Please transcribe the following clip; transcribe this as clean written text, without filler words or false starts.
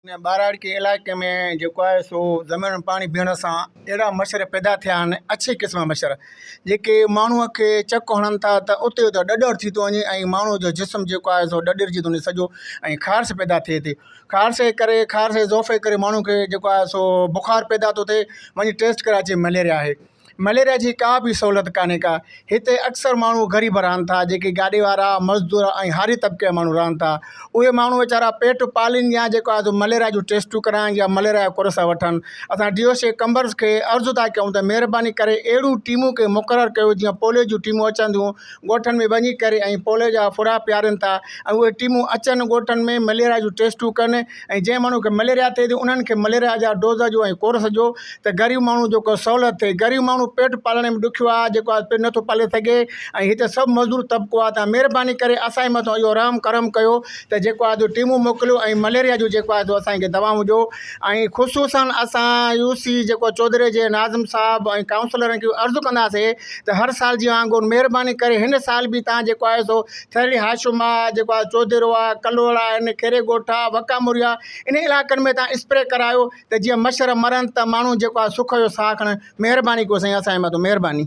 هن ٻهراڙڪي علائقي ۾ جيڪو آهي سو زمين ۾ پاڻي بيهڻ سان اهڙا مڇر پيدا ٿيا آهن اڇي قسم جا مڇر جيڪي ماڻهوء کي چڪ هڻن ٿا ته اتي اتي ڏڏر ٿي ٿو وڃي ۽ ماڻهوء جو جسم جيڪو آهي سو ڏڏرجي ٿو وڃي سڄو ۽ خارش پيدا ٿئي ٿي خارش جي ڪري خارش جي ضعف جي ڪري ماڻهو کي جيڪو آهي سو بخار پيدا ٿو ٿئي وڃي ٽيسٽ ڪرائي اچي مليريا آهي مليريا جي ڪا به سهولت ڪانهي ڪا هتي اڪثر ماڻهو غريب رهن ٿا جيڪي گاڏي وارا مزدور ۽ هاري طبقي جا ماڻهو رهن ٿا اهي ماڻهو ويچارا پيٽ پالين يا جيڪو آهي سو مليريا جون ٽيسٽون ڪرائين يا مليريا جا ڪورس وٺن. اسان ڊي او سي قمبر کي عرض ٿا ڪيون ته مهرباني ڪري اهڙيون ٽيمون کي مقرر ڪيو جيئن پوليو جون ٽيمون اچن ٿيون ڳوٺن ۾ وڃي ڪري ۽ پوليو جا ڦڙا پيارين ٿا ۽ اهي ٽيمون اچن ڳوٺن ۾ مليريا جون ٽيسٽون ڪن ۽ جنهن ماڻهو کي مليريا ٿئي ٿي انهن کي مليريا جا ڊوز جو ۽ ڪورس جو ته غريب ماڻهو جو ڪو سهولت ٿئي غريب ماڻهو پيٽ پالڻ ۾ ڏکيو آهي جيڪو آهي پيٽ نٿو پالي سگهي ۽ هتي سڀ مزدور طبقو آهي ته مهرباني ڪري اسان جي مٿان اهو رحم ڪرم ڪيو ته جيڪو آهي سو ٽيمون موڪليو ۽ مليريا جو جيڪو آهي سو اسان کي دوائون ڏيو ۽ خصوصن اسان يو سي جيڪو چوڌري جي ناظم صاحب ۽ ڪائونسلرن کي عرض ڪنداسين ته هر سال جي وانگر مهرباني ڪري هن سال به تان جيڪو آهي سو ٿرڙي هاشم آ جيڪو آ چوڌرو آ ڪلهوڙا آهن کيري ڳوٺ آ وڪاموري آ انهن علائقن ۾ تان اسپري ڪرايو ته جيئن مڇر مرن ته ماڻهو جيڪو آ سک جو ساهه کڻن مهرباني ڪيو سائين اسان جي مٿو مهرباني.